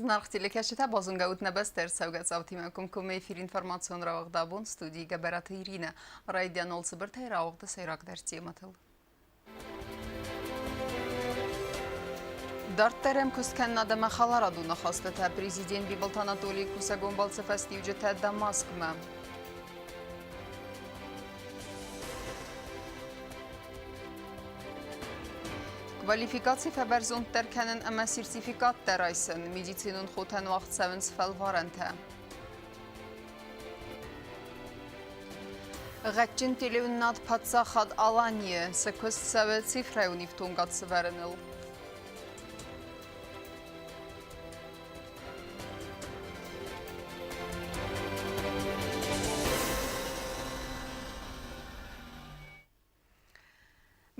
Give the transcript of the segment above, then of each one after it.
Зынаргъ телекӕсджытӕ, базонгӕ ут нӕ бӕстӕ ӕрцӕугӕ цаутимӕ комкоммӕ эфир информацион рауагъд абон студийы Гӕбӕраты Иринӕ. Райдиан цыбыртӕй рауагъды сӕйрагдӕр темӕтыл. Дарддӕр ӕмкуыст кӕнынад ӕмӕ хӕларадон ахастытӕ президент Бибылты Анатолийы кусӕгон балцы фӕстиуджытӕ Дамаскмӕ. Квалификаци фӕбӕрзонддӕр кӕнын ӕмӕ сертификаттӕ райсын медицинон хотӕн уагъд цӕуынц фӕлварӕнтӕ. Гъӕдджын телеуынынад Паддзахад Аланийы цы куыст цӕуы цифрӕйон ифтонгад сывӕрыныл.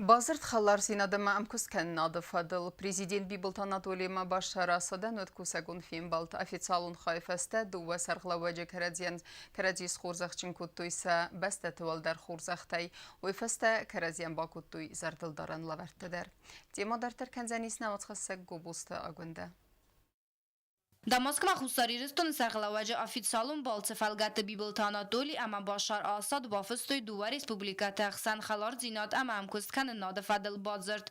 Бадзырд хӕлардзинад ӕмӕ ӕмкуысткӕнынады фӕдыл президент Бибылты Анатолиимӕ Башар Асадӕн уыд кусӕгон фембӕлд. Официалон хайы фӕстӕ дыууӕ сӕргълӕууӕджы кӕрӕдзийӕн кӕрӕдзи схорзӕхджын кодтой сӕ бӕстӕты уӕлдӕр хорзӕхтӕй. Уый фӕстӕ кӕрӕдзийӕн бакодтой зӕрдылдарӕн лӕвӕрттӕ дӕр. Темӕ дарддӕр кӕндзӕнис нӕ уацхӕссӕг Гобозты Агуындӕ. Дамаскмӕ Хуссар Ирыстоны сӕргълӕууӕджы официалон балцы фӕлгӕтты Бибылты Анатоли ӕмӕ Башар Асад бафыстой дыууӕ республикӕты ӕхсӕн хӕлардзинад ӕмӕ ӕмкуысткӕнынады фӕдыл бадзырд.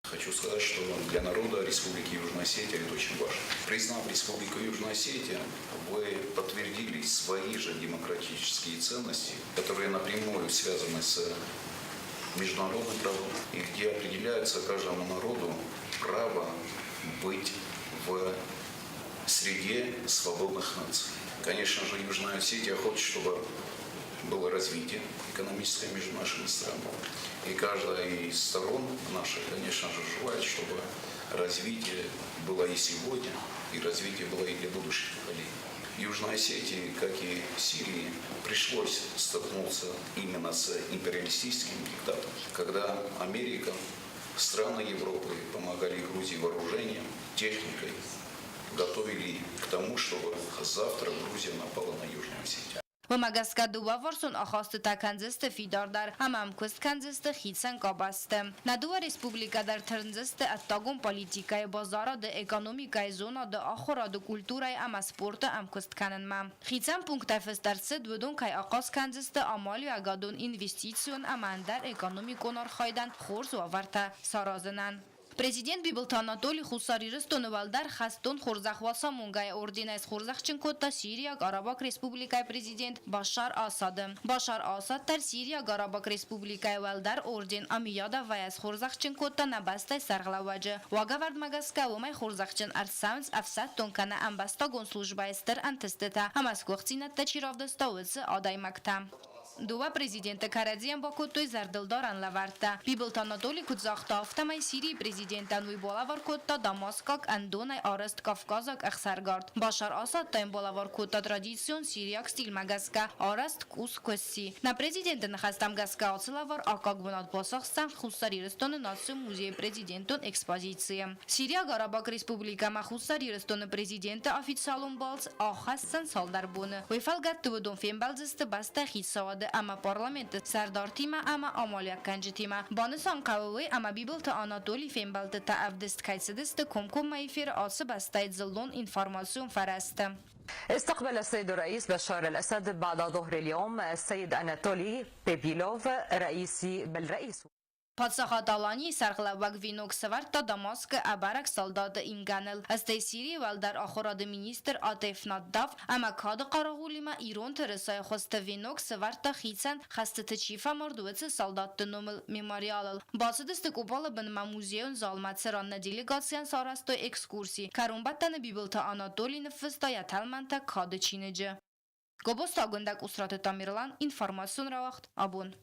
Хочу сказать, что для народа Республики Южная Осетия это очень важно. Признав Республику Южная Осетия, вы подтвердили свои же демократические ценности, которые напрямую связаны с международным правом и где определяется каждому народу право быть в среде свободных наций. Конечно же, Южная Осетия хочет, чтобы было развитие экономическое между нашими странами. И каждая из сторон наша, конечно же, желает, чтобы развитие было и сегодня, и развитие было и для будущих поколений. Южной Осетии, как и Сирии, пришлось столкнуться именно с империалистическим диктатом, когда Америка, страны Европы помогали Грузии вооружением, техникой, готовили к тому, чтобы завтра Грузия напала на Южную Осетию. Уымӕ гӕсгӕ дыууӕварсон ахастытӕ кӕндзысты фидардӕр ӕмӕ ӕмкуыст кӕндзысты хицӕн къабӕзты. Нӕ дыууӕ республикӕ дӕр тырндзысты ӕддагон политикӕйы, базарады, экономикӕйы, зонады, ахуырады, культурӕйы ӕмӕ спорты ӕмкуыст кӕнынмӕ. Хицӕн пункттӕ фыст ӕрцыд, уыдон кӕй ахъаз кӕндзысты амалиуӕгадон, инвестицион ӕмӕ ӕндӕр экономикон архайдӕн хорз уавӕртӕ саразынӕн. Президент Бибылты Анатоли Хуссар Ирыстоны уӕлдӕр хӕстон хорзӕх Уацамонгӕйы орденӕй схорзӕхджын кодта Сириаг Арабаг Республикӕйы президент Башар Асады. Башар Асад дӕр Сириаг Арабаг Республикӕйы уӕлдӕр орден Амиядовайӕ схорзӕхджын кодта нӕ бӕстӕйы сӕргълӕууӕджы. Уагӕвӕрдмӕ гӕсгӕ уымӕй хорзӕхджын ӕрцӕуынц ӕфсӕддон кӕнӕ ӕмбӕстагон службӕйы стыр ӕнтыстытӕ ӕмӕ сгуыхтдзинӕдтӕ чи равдыста, уыцы адӕймӕгтӕ. Дыууӕ президенты кӕрӕдзийӕн бакодтой зӕрдылдарӕн лӕвӕрттӕ. Бибылты Анатоли куыд загъта, афтӕмӕй Сирийы президентӕн уый балӕвар кодта дамаскаг ӕндонӕй арӕзт кавказаг ӕхсаргард. Башар Асад та йын балӕвар кодта традицион сириаг стильмӕ гӕсгӕ арӕзт кус-кусси. Нӕ президенты ныхӕстӕм гӕсгӕ ацы лӕвар аккаг бынат бацахсдзӕн Хуссар Ирыстоны Национ музейы президентон экспозицийы. Сириаг Арабаг Республикӕмӕ Хуссар Ирыстоны президенты официалон балц ахӕсдзӕн цалдӕр боны. Уый фӕлгӕтты уыдон фембӕлдзысты бӕстӕ хицауады ӕмӕ парламенты сӕрдартимӕ ӕмӕ амалиуӕггӕнджытимӕ. Банысан хъӕуы уый, ӕмӕ Бибылты Анатолий фембӕлдтытӕ ӕвдыст кӕй цыдысты комкоммӕ эфиры ацы бӕстӕйы дзыллон информацион фӕрӕзты. استقبل السيد الرئيس بشار الأسد بعد ظهر اليوم السيد أناتولي بيبيلوف رئيس بل رئيس Паддзахад Аланийы сӕргълӕууӕг венок сӕвӕрдта Дамаскы ӕбӕрӕг салдаты ингӕныл. Стӕй Сирийы уӕлдӕр ахуырады министр Атеф Наддав ӕмӕ кады хъарагъулимӕ ирон тырысайы хуызты венок сӕвӕрдта хицӕн хӕстыты чи фӕмард, уыцы салдатты номыл мемориалыл. Бацыдысты къубалы бынмӕ музейон залмӕ, цыран нӕ делегацийӕн сарӕзтой экскурси. Кӕронбӕттӕны Бибылты Анатоли ныффыста йӕ тӕлмӕнтӕ кады чиныджы. Гобозты Агуындӕг Усраты Тамерлан, информацион рауагъд «Абон».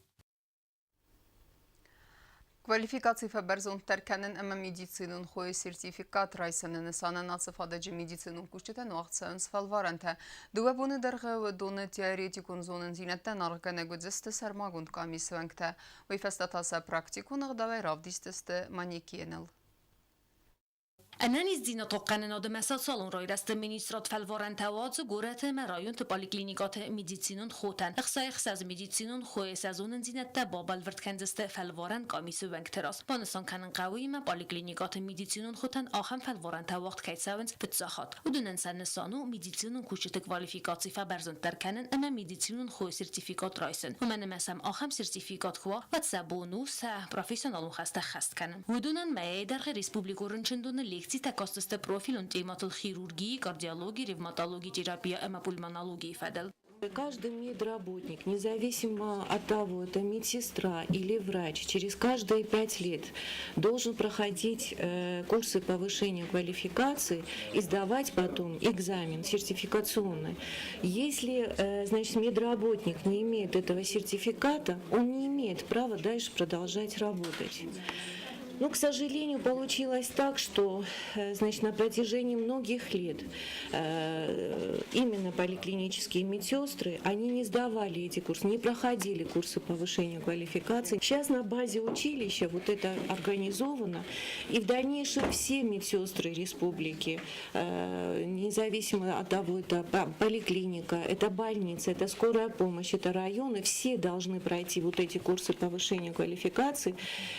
Квалификаци фӕбӕрзонддӕр кӕнын ӕмӕ медицинон хойы сертификат райсыны нысанӕн ацы фадыджы медицинон кусджытӕн уагъд цӕуынц фӕлварӕнтӕ. Дыууӕ боны дӕргъы уыдоны теоретикон зонындзинӕдтӕн аргъгӕнӕг уыдзысты сӕрмагонд къамисы уӕнгтӕ. Уый фӕстӕ та сӕ практикон ӕгъдауӕй равдисдзысты манекеныл. Ӕнӕниздзинад хъахъхъӕнынады ӕмӕ социалон райрӕзты министрад фӕлварӕнтӕ уадзы горӕты ӕмӕ районты поликлиникӕты медицинон хотӕн. 66 медицинон хойы сӕ зонындзинӕдтӕ бабӕлвырд кӕндзысты фӕлварӕн къамисы уӕнгты раз. Банысан кӕнын хъӕуы ӕмӕ поликлиникӕты медицинон хотӕн ахӕм фӕлварӕнтӕ уагъд кӕй цӕуынц фыццаг хатт. Уыдонӕн сӕ нысан у медицинон кусджыты квалификаци фӕбӕрзонддӕр кӕнын ӕмӕ медицинон хойы сертификат райсын. Уымӕн ӕмӕ сӕм ахӕм сертификат куы уа, уӕд сӕ бон у сӕ профессионалон хӕстӕ ӕххӕст кӕнын. Уыдонӕн мӕйы дӕргъы республикон рынчындоны лекцитӕ кастысты профилон темӕтыл хирургийы, кардиологи, ревматологи, терапия ӕмӕ пульмонологийы фӕдыл. Каждый медработник, независимо от того, это медсестра или врач, через каждые 5 лет должен проходить курсы повышения квалификации и сдавать потом экзамен сертификационный. Если, значит, медработник не имеет этого сертификата, он не имеет права дальше продолжать работать. Но, к сожалению, получилось так, что, значит, на протяжении многих лет именно поликлинические медсестры, они не сдавали эти курсы, не проходили курсы повышения квалификации. Сейчас на базе училища вот это организовано, и в дальнейшем все медсестры республики, независимо от того, это поликлиника, это больница, это скорая помощь, это районы, все должны пройти вот эти курсы повышения квалификации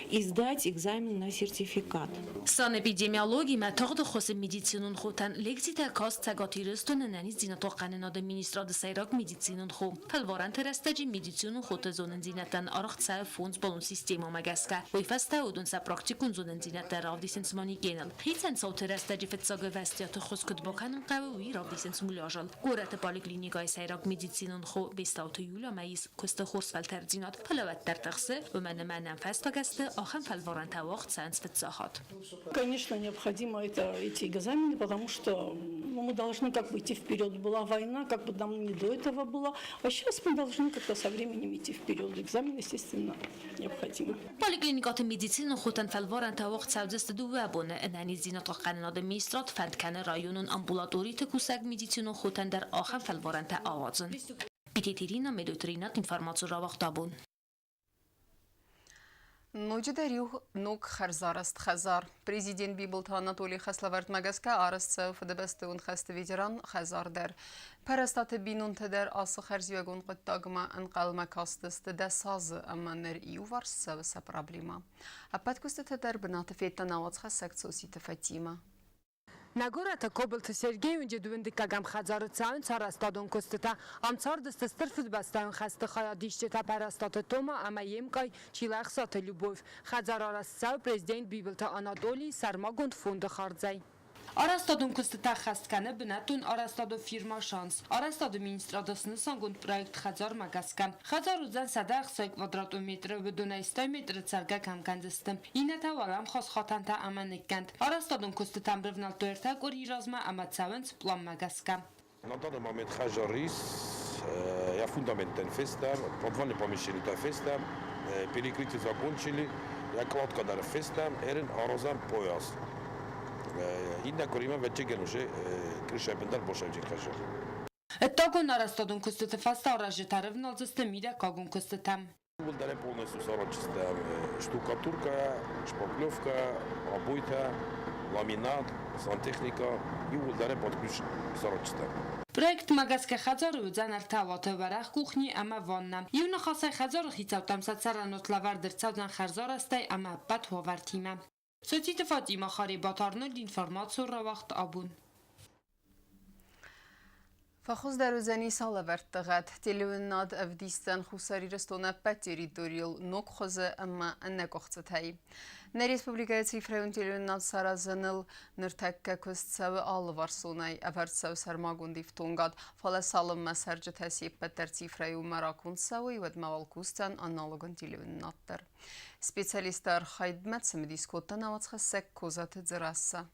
и сдать экзамен на сертификат. Санэпидемиологимӕ тагъды хосы медицинон хотӕн лекцитӕ каст Цӕгат Ирыстоны ӕнӕниздзинад хъахъхъӕнынады министрады сӕйраг медицинон хо. Фӕлварӕнты рӕстӕджы медицинон хоты зонындзинӕдтӕн аргъ цӕуы фондзбаллон системӕмӕ гӕсгӕ. Уый фӕстӕ уыдон сӕ практикон зонындзинӕдтӕ равдисынц манекеныл. Хицӕн цауты рӕстӕджы фыццаг ӕвӕстиаты хос куыд бакӕнын хъӕуы, уый равдисынц муляжыл. Горӕты поликлиникӕйы сӕйраг медицинон хо Бестауты Юлямӕ ис куысты хорз фӕлтӕрддзинад, фӕлӕ уӕддӕр тыхсы, уымӕн ӕмӕ нӕм фӕстаг азты ахӕм фӕлварӕнтӕ уагъд цӕуынц фыццаг хатт. Конечно, необходимо эти экзамены, потому что, ну, мы должны как бы идти вперед. Была война, как бы нам не до этого было, а сейчас мы должны как-то со временем идти вперед. Экзамен, естественно, необходимо. Поликлиникӕты медицинон хотӕн фӕлварӕнтӕ уагъд цӕудзысты 2 боны. Ӕнӕниздзинад хъахъхъӕнынады министрад фӕнд кӕны районон амбулаториты кусӕг медицинон хотӕн дӕр ахӕм фӕлварӕнтӕ ауадзын. Битеты Ирина, Медойты Ринат, информацион рауагъд «Абон». Ноджыдӕр иу ног хӕрзарӕзт хӕдзар. Президент Бибылты Анатолийы хӕслӕвӕрдмӕ гӕсгӕ арӕзт цӕуы Фыдыбӕстӕйон хӕсты ветеран хӕдзар дӕр. Пӕрӕстаты бинонтӕ дӕр ацы хӕрзиуӕгон хъуыддагмӕ ӕнхъӕлмӕ кастысты 10 азы ӕмӕ ныр иуварс цӕуы сӕ проблемӕ. Ӕппӕт куыстытӕ дӕр бынаты федта нӕ уацхӕссӕг Цоциты Фатимӕ. Нӕ горӕты Кобылты Сергейы уынджы 92-ӕм хӕдзары цӕуынц арӕзтадон куыстытӕ. Ам цардысты Стыр Фыдыбӕстӕйон хӕсты хайадисджытӕ Пӕрӕстаты Тома ӕмӕ йе мкъай Чилӕхсаты Любовь. Хӕдзар арӕзт цӕуы президент Бибылты Анатолийы сӕрмагонд фонды хардзӕй. Арӕзтадон куыстытӕ ӕххӕст кӕны бынӕттон арӕзтадон фирмӕ «Шанс». Арӕзтады министрады снысангонд проект хӕдзармӕ гӕсгӕ. Хӕдзар уыдзӕн 160 квадратон метры, уыдонӕй 80 метры цӕргӕ кӕм кӕндзысты. Иннӕтӕ уӕлӕмхас хатӕнтӕ ӕмӕ ныккӕнд. Арӕзтадон куыстытӕм рывнӕлдтой 3 къуырийы размӕ ӕмӕ цӕуынц пъланмӕ гӕсгӕ. На данный момент хӕдзар ис, йӕ фундаменттӕн фестӕм, подвальный помещение фестӕм, перекрытие закончили, йӕ кладка дӕр фестӕм, ерын аразӕм пояс. Иннӕ къуыримӕ ӕвӕццӕгӕн уже крышайы бын дӕр босӕвджын хӕдзар. Ӕддагон арӕзтадон куыстыты фӕстӕ аразджытӕ рывналдзысты мидӕггагон куыстытӕм. Иууылдӕр полностью саразджыстӕм: штукатурка, шпаклевка, обойтӕ, ламинат, сантехника, иууылдӕр под ключ саразджыстӕм. Проектмӕ гӕсгӕ хӕдзары уыдзӕн ӕртӕ уаты, уӕрӕх кухни ӕмӕ ваннӕ. Иу ныхасӕй, хӕдзары хицӕуттӕм сӕ цӕрӕнуат лӕвӕрд ӕрцӕудзӕн хӕрзарӕзтӕй ӕмӕ ӕппӕт уавӕртимӕ. Цоциты Фатима, Харебаты Арнольд, информацион рауагъд «Абон». Фӕхуыздӕр уыдзӕни сӕ лӕвӕртты гъӕд. Телеуынынад ӕвдисдзӕн Хуссар Ирыстоны ӕппӕт территорийыл ног хуызы ӕмӕ ӕнӕкъуыхцытӕй. Нӕ республикӕйы цифрӕйон телеуынынад саразыныл ныртӕккӕ куыст цӕуы алыварсонӕй, ӕвӕрд цӕуы сӕрмагонд ифтонгад, фӕлӕ цалынмӕ цӕрджытӕ се ппӕт дӕр цифрӕйы уымӕ раконд цӕуой, уӕдмӕ уал кусдзӕн аналогон телеуынынад дӕр. Специалистты архайдмӕ цымыдис кодта нӕ уацхӕссӕг Козаты Дзерассӕ.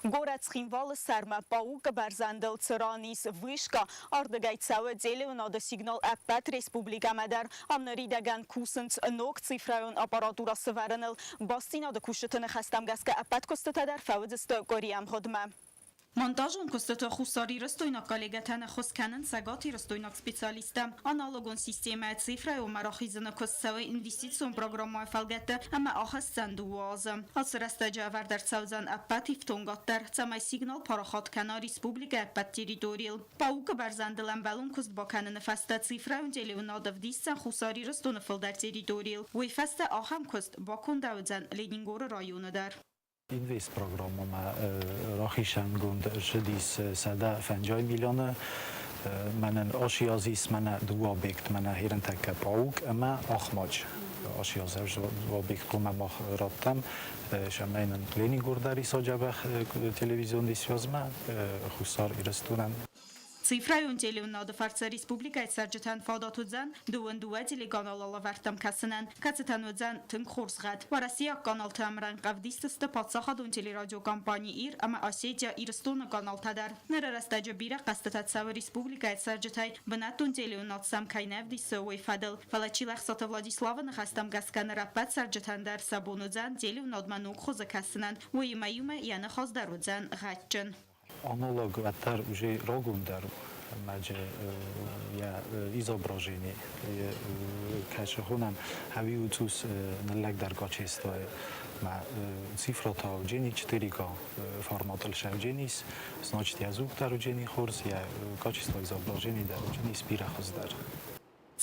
Горӕт Цхинвалы сӕрмӕ Паука бӕрзӕндыл цы ран ис вышка, ардыгӕй цӕуы телеуынады сигнал ӕппӕт республикӕмӕ дӕр. Ам ныридӕгӕн кусынц ног цифрӕйон аппаратурӕ сывӕрыныл. Бастдзинады кусджыты ныхӕстӕм гӕсгӕ ӕппӕт куыстытӕ дӕр фӕуыдзысты къуыри ӕмгъуыдмӕ. Монтажон куыстыты хуссарирыстойнаг коллегӕтӕн ӕххуыс кӕнынц цӕгатирыстойнаг специалисттӕ. Аналогон системӕйӕ цифрӕйонмӕ рахизыны куыст цӕуы инвестицион программӕйы фӕлгӕтты ӕмӕ ахӕсдзӕн дыууӕ азы. Ацы рӕстӕджы ӕвӕрд ӕрцӕудзӕн ӕппӕт ифтонгад дӕр, цӕмӕй сигнал парахат кӕна республикӕйы ӕппӕт территорийыл. Паук-ы бӕрзӕндыл ӕмбӕлон куыст бакӕныны фӕстӕ цифрӕйон телеуынад ӕвдисдзӕн Хуссар Ирыстоны фылдӕр территорийыл. Уый фӕстӕ ахӕм куыст бакондӕуыдзӕн Ленингоры районы дӕр. Инвестпрограммӕмӕ рахизӕнгонд ӕрцыдис 150 миллионы. Мӕнӕн ацы ис мӕнӕ дыууӕ объект, мӕнӕ Хирӕнтӕгкӕ Паук ӕмӕ Ахмач. Ацы аз объект хъуамӕ мах радтам, цӕмӕй нын Ленингор дӕр иса дзӕбӕх телевизионный связмӕ Хуссар Ирыстонӕн. Цифрӕйон телеуынады фӕрцы республикӕйы цӕрджытӕн фадат уыдзӕн дыууын дыууӕ телеканалы лӕвӕрттӕм кӕсынӕн, кӕцытӕн уыдзӕн тынг хорз гъӕд. Уӕрӕсейаг каналты ӕмрӕнхъ ӕвдисдзысты паддзахадон телерадиокомпани Ир ӕмӕ Осетия Ирыстоны каналтӕ дӕр. Ныры рӕстӕджы бирӕ хъӕзтытӕ цӕуы республикӕйы цӕрджытӕй, бынӕттон телеуынад сӕм кӕй нӕ ӕвдисы, уый фӕдыл. Фӕлӕ Чилӕхсаты Владиславы ныхӕстӕм гӕсгӕ ныр ӕппӕт цӕрджытӕн дӕр сӕ бон уыдзӕн телеуынадмӕ ног хуызы кӕсынӕн, уыимӕ иумӕ йӕ ныхас дӕр уыдзӕн гъӕдджын. Аналог уӕддӕр уже рагондӕр ӕрмӕджы йӕ изображени кӕсы хонӕм ӕви у цъус ныллӕгдӕр качествойы. Мӕ цифрӕтӕ уджени 4К форматыл сӕвдженис, значит йӕ звук дӕр уджени хорз, йӕ качество изображени дӕр удженис бирӕ хуыздӕр.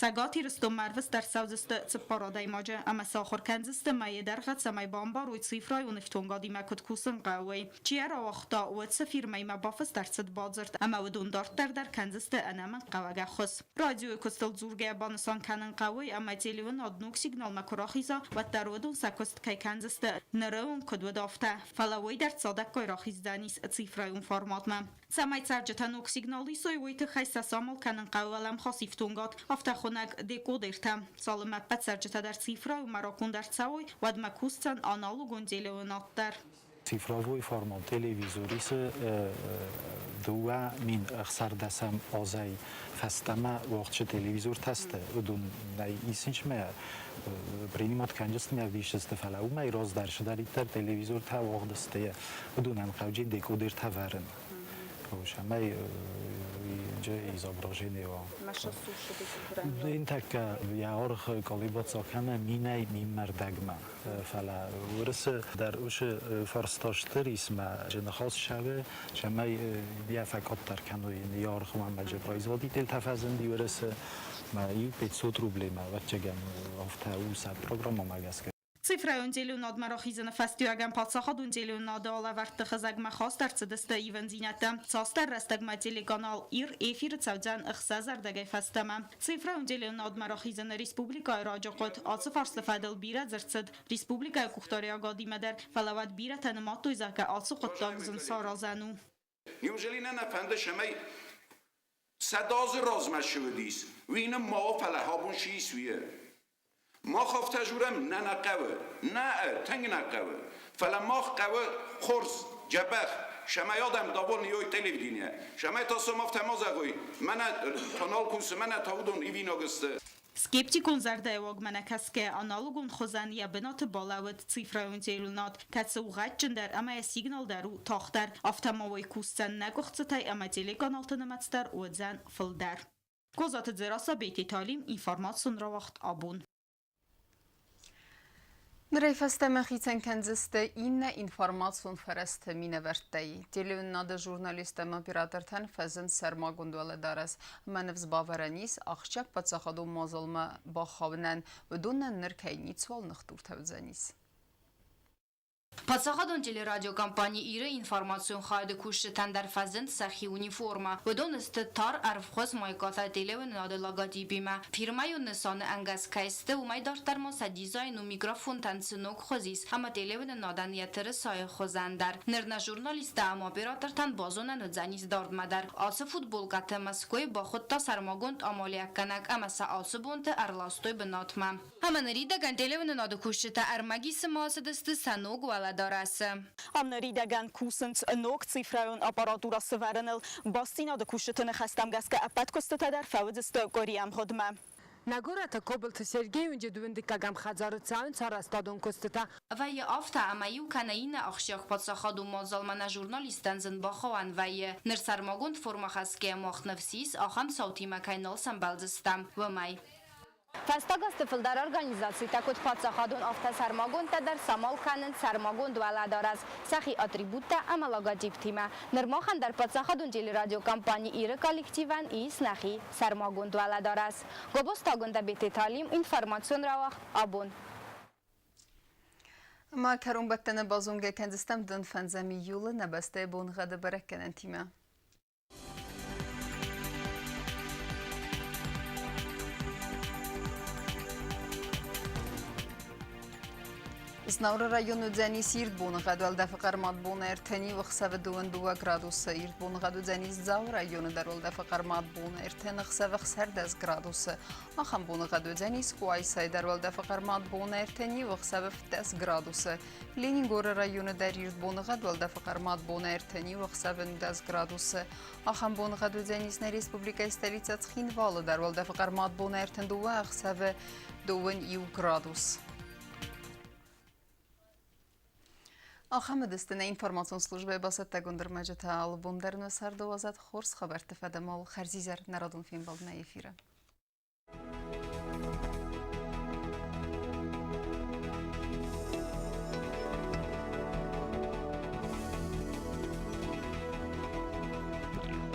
Цӕгат Ирыстонмӕ ӕрвыст ӕрцӕудзысты цыппар адӕймаджы ӕмӕ сӕ ахуыр кӕндзысты мӕйы дӕргъы, цӕмӕй бамбарой цифрӕйон ифтонгадимӕ куыд кусын хъӕуы, уый. Чи йӕ рауагъта, уӕд цы фирмӕимӕ бафыст ӕрцыд бадзырд ӕмӕ уыдон дарддӕр дӕр кӕндзысты ӕнӕмӕнгхъӕуӕг ӕххуыс. Радиойы куыстыл дзургӕйӕ банысан кӕнын хъӕуы, ӕмӕ телеуынад ног сигналмӕ куы рахиза, уӕддӕр уыдон сӕ куыст кӕй кӕндзысты, ныры онг куыд уыд, афтӕ. Фӕлӕ уый дӕр цадӕггай рахиздзӕнис цифрӕйон форматмӕ. Цӕмӕй цӕрджытӕ ног сигнал исой, уый тыххӕй сӕ самал кӕнын хъӕуы уӕлӕмхас ифтонгад, афтӕ хуынӕг декодертӕ. Цалынмӕ ӕппӕт цӕрджытӕ дӕр цифрӕйы раконд ӕрцӕуой, уӕдмӕ кусдзӕн аналогон телеуынад дӕр. Цифровой формат телевизор исы 2016 азӕй фӕстӕмӕ уагъд телевизортӕ сты, уыдонӕй исынчмӕ принимат кӕнджысты ме ӕвдисджысты, фӕлӕ уымӕй раздӕр цыдӕриддӕр телевизортӕ уагъд сты, уыдонӕн хъауджы декодертӕ вӕрын. Цӕмӕй изображение уа. Интӕккӕ йӕ аргъ колебаться кӕны минӕй минмӕрдӕгмӕ. Фӕлӕ уырысы дӕр уыцы фарста стыр ис мӕ ныхас цӕуы, цӕмӕй йӕ фӕкъаддӕр кӕной йӕ аргъ ӕмӕ производительтӕ фӕзынди уырысы мӕ иу 500 рублемӕ, ӕвӕццӕгӕн, афтӕ у сӕ программӕмӕ гӕсгӕ. Цифрӕйон телеуынадмӕ рахизыны фӕстиуӕгӕн паддзахадон телеуынады алӕвӕрдты хызӕгмӕ хаст ӕрцыдысты ивындзинӕдтӕ. Цасдӕр рӕстӕгмӕ телеканал Ир эфиры цӕудзӕн ӕхсӕз ӕрдӕгӕй фӕстӕмӕ. Цифрӕйон телеуынадмӕ рахизыны республикӕйы раджы хъуыд. Ацы фарсты фӕдыл бирӕ дзырд цыд республикӕйы къухдариуӕгадимӕ дӕр, фӕлӕ уӕд бирӕтӕ нымадтой, зӕгъгӕ, ацы хъуыддаг зын саразӕн у. Неужели нӕ нӕ фӕнды, цӕмӕй сӕдӕазы размӕ цы уыдис, уый нын ма у, фӕлӕ абон цы ис, уый. Мах афтӕ дзурӕм, нӕ нӕ хъӕуы, нӕ, тынг нӕ хъӕуы, фӕлӕ мах хъӕуы хорз, дзӕбӕх, цӕмӕй адӕм довольны уой телевиденийӕ, цӕмӕй та сӕм афтӕ ма зӕгъой, мӕнӕ канал кусы, мӕнӕ та уыдон ивинаг сты. Скептикон зӕрдӕйыуагмӕ нӕ кӕсгӕ, аналогон хуызӕн йӕ бынаты балӕууыд цифрӕйон телеуынад, кӕцы у гъӕдджындӕр ӕмӕ йӕ сигнал дӕр у тагъддӕр. Афтӕ ма уый кусдзӕн нӕ къуыхцытӕй ӕмӕ телеканалты нымӕц дӕр уыдзӕн фылдӕр. Козаты Дзерассӕ, Бети Талим, информацион рауагъд абон. Нырӕй фӕстӕмӕ хицӕн кӕндзысты иннӕ информацион фӕрӕзты минӕвӕрттӕй. Телеуынынады журналисттӕ ӕмӕ оператортӕн фӕзынд сӕрмагонд уӕлӕдарӕс. Ӕмӕ ныфс бавӕрӕн ис, ахсджиаг паддзахадон мадзалмӕ бахауынӕн уыдонӕн ныр кӕй ницуал ныхдуртӕ уыдзӕнис. Паддзахадон телерадиокомпани Ир-ы информацион хайады кусджытӕн дӕр фӕзынд сӕхи униформӕ. Уыдон сты тар ӕрвхуыз майкӕтӕ телеуынынады логотипимӕ. Фирмӕйон нысаны ӕнгӕс кӕй сты, уымӕй дарддӕр ма сӕ дизайн у микрофонтӕн цы ног хуыз ис ӕмӕ телеуынынадӕн йӕ тырысайы хуызӕн дӕр. Ныр нӕ журналисттӕ ӕмӕ оператортӕн базонӕн уыдзӕнис дардмӕ дӕр. Ацы футболкӕты Мӕскуыйы бахуыдта сӕрмагонд амалиуӕггӕнӕг ӕмӕ сӕ ацы бонты ӕрластой бынатмӕ. Ӕмӕ ныридӕгӕн телеуынынады кусджытӕ ӕрмӕг исынмӕ ацыдысты сӕ ног уӕлӕдарӕсы. Ам ныридӕгӕн кусынц ног цифрӕйон аппаратурӕ сывӕрыныл. Бастдзинады кусджыты ныхӕстӕм гӕсгӕ ӕппӕт куыстытӕ дӕр фӕуыдзысты къуыри ӕмгъуыдмӕ. Нӕ горӕты Кобылты Сергей уынджы дыууындыккӕгӕм хӕдзары цӕуынц арӕзтадон куыстытӕ. Вӕййы афтӕ, ӕмӕ иу кӕнӕ иннӕ ахсджиаг паддзахадон мадзалмӕ нӕ журналисттӕн зын бахауӕн вӕййы. Ныр сӕрмагонд формӕ хӕсгӕйӕ мах ныфс ис, ахӕм цаутимӕ кӕй нал сӕмбӕлдзыстӕм, уымӕй. Фӕстаг азты фылдӕр организацитӕ куыд паддзахадон, афтӕ сӕрмагондтӕ дӕр самал кӕнынц сӕрмагонд уӕлӕдарӕс сӕхи атрибуттӕ ӕмӕ логотиптимӕ. Ныр махӕн дӕр паддзахадон телерадиокомпани Иры коллективӕн ис нӕхи сӕрмагонд уӕлӕдарӕс. Гобозтагонд Абеты Талим, информацион рауагъд Абон. Ӕмӕ кӕронбӕттӕны базонгӕ кӕндзыстӕм дын фӕндзӕм июлы нӕ бӕстӕйы боныгъӕды бӕрӕггӕнӕнтимӕ. Знауыры районы уыдзӕнис ирд боныгъӕд, уӕлдӕфы хъӕрмад бон ӕртӕн иу, ӕхсӕвы дыууын дыууӕ градусы. Ирд боныгъӕд уыдзӕнис Дзауы районы дӕр, уӕлдӕфы хъӕрмад бон ӕртӕн ӕхсӕвы ӕхсӕрдӕс градусы. Ахӕм боныгъӕд уыдзӕнис Къуайсайы дӕр, уӕлдӕфы хъӕрмад бон ӕртӕн иу, ӕхсӕвы фыддӕс градусы. Ленингоры районы дӕр ирд боныгъӕд, уӕлдӕфы хъӕрмад бон ӕртӕн иу, ӕхсӕвы нудӕс градусы. Ахӕм боныгъӕд уыдзӕнис нӕ республикӕйы столицӕ Цхинвалы дӕр, уӕлдӕфы хъӕрмад бон 32, ӕхсӕвы дыууын иу градус. Ахӕм уыдысты нӕ информацион службӕйы бацӕттӕгонд ӕрмӕджытӕ. Алы бон дӕр нӕ царды уадзӕд хорз хабӕртты фӕдӕмыл. Хӕрзизӕр нӕ радон фембӕлд нӕ эфиры.